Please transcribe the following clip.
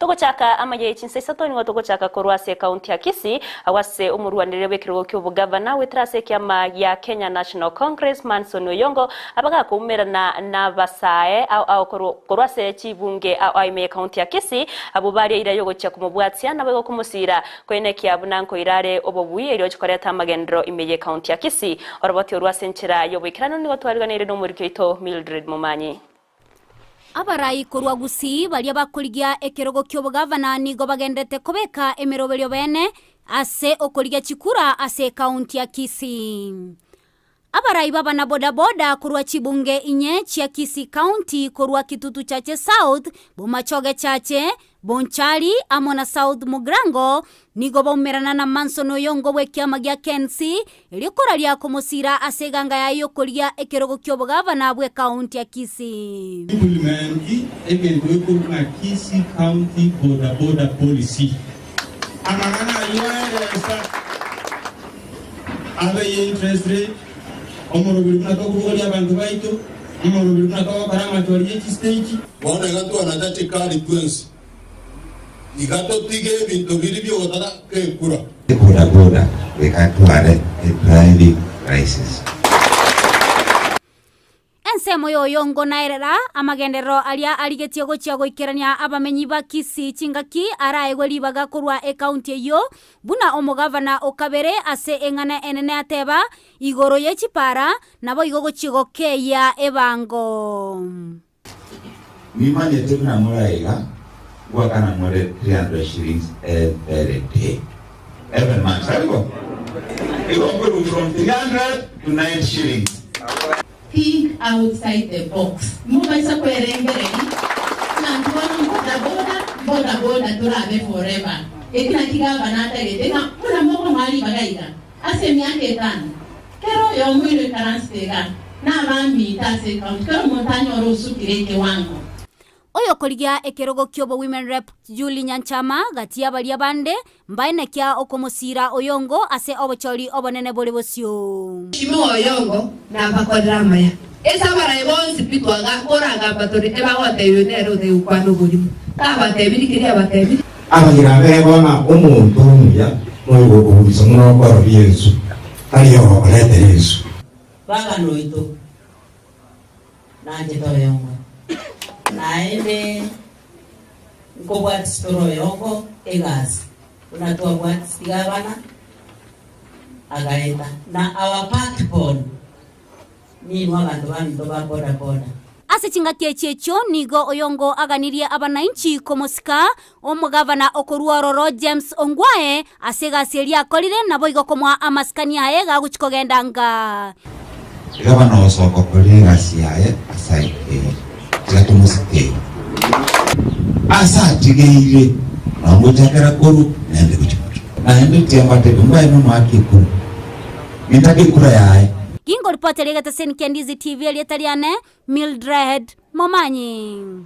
Togochaka amaya ye chinsa isato nigo togochaka korwa ase ekaunti ya Kisii agwo ase omorwanereri bw'ekerogo ki'obogavana goetera ase ekiama gia Kenya National Congress Manson Oyongo abagakoumerana nabasae ao ao korwa ase chibunge ao ao ime y'ekaunti ya Kisii abwo baria eira yogochia komobwatia naboigo komosiira Koenekia buna nkoira are obobui erio oche koreta amagenderero ime y'ecounty ya Kisii. Oroboti orwo ase enchera y'oboikeranu nigo twariganeire nomoriki oito Mildred Momanyi. Abarai korwa Gusii baria bakorigia ekerogo ki'obogavana nigo bagenderete kobeka emeroberio bene ase okorigia chikura ase ecounty ya Kisii. Abarai b'abana bodaboda korwa chibunge inye chia Kisii County korwa Kitutu Chache South, Bomachoge Chache, Bonchari amo na South Mugirango nigo baumerana na Manson Oyongo bw'ekiama gia KNC erio koraria komosira ase eganga yaye y'okorigia ekerogo ki'obogavana bw'ekaunti ya Kisii. Implement egento gekorokwa ng'a Kisii County Boda Boda Policy. Amang'ana ayio aeresa. Abe ye interest rate, omoroberi buna tokobogoria abanto baito, omoroberi buna togokora amachori ye chistage. Bono iga twanacha chikari twensi, iga totige ebinto biria bi'ogotaka ekura. Boda boda goika atware a driving licence. Ensemo y'oyongo naerera amagenderero aria arigetie gochia goikerania abamenyi ba Kisii chingaki araegwe ribaga korwa ekaunti eyio, buna omogavana o kabere ase eng'ana enene ateba, igoro ye chipara, naboigo gochia gokeyia ebango. Nimanyete buna more aiga, ngoakana more 300 shillings every day, every month, tari bo? Igo nkorwa from 300 to 9 shillings. Think outside the box. Mobaisa kwerengereria ng'a intwe bono mbodaboda, mbodaboda torabe forever. Eki naki gavana atagete ng'a buna mokomoa ribaga iga ase emiaka etano, kera oyomo oino oikaransete iga nabaminto ase ecounty, kera omonto anyore osukire ekewango. Oyokorigia ekerogo ki'obo Women Rep Julie Nyanchama gati y'abaria bande mbaenekia okomosiira Oyongo ase obochori obonene bore bosio. Mheshimiwa Oyongo nabakorere amaya. Ase abarai bonsi pi twakoragamba tore ebagotebia oyo nere otari gokwana oborimo. Tabatebiri keria abatebiri. Abagira abegwa ng'a omonto omuya noyo ogokoburusa buna okorobia ensu, tari ogokoretera ensu. Baba noito nanchete oyongo, naende nkobwatisi tore oyongo egasi buna twabwatisi gavana agaeta na our backbone ninwe abanto baminto ba boda boda. Ase chingaki echi echio nigo oyongo aganirie abanainchi komosika omogavana okorua ororo James Ongwae ase egasi eria akorire naboigo komoa amasikani aye gagochia kogenda anga. Gavana osoka okora egasi yaye ase aikeire, tiga tomosike igo. Ase atigeire, nao ngochakera korwa naende gochia motwe. Naende tiambatebia, Mbae nomoake ekura, nintake ekura yaye. Ginkoripotera egeteseni kia Ndizi TV erieta riane Mildred Momanyi.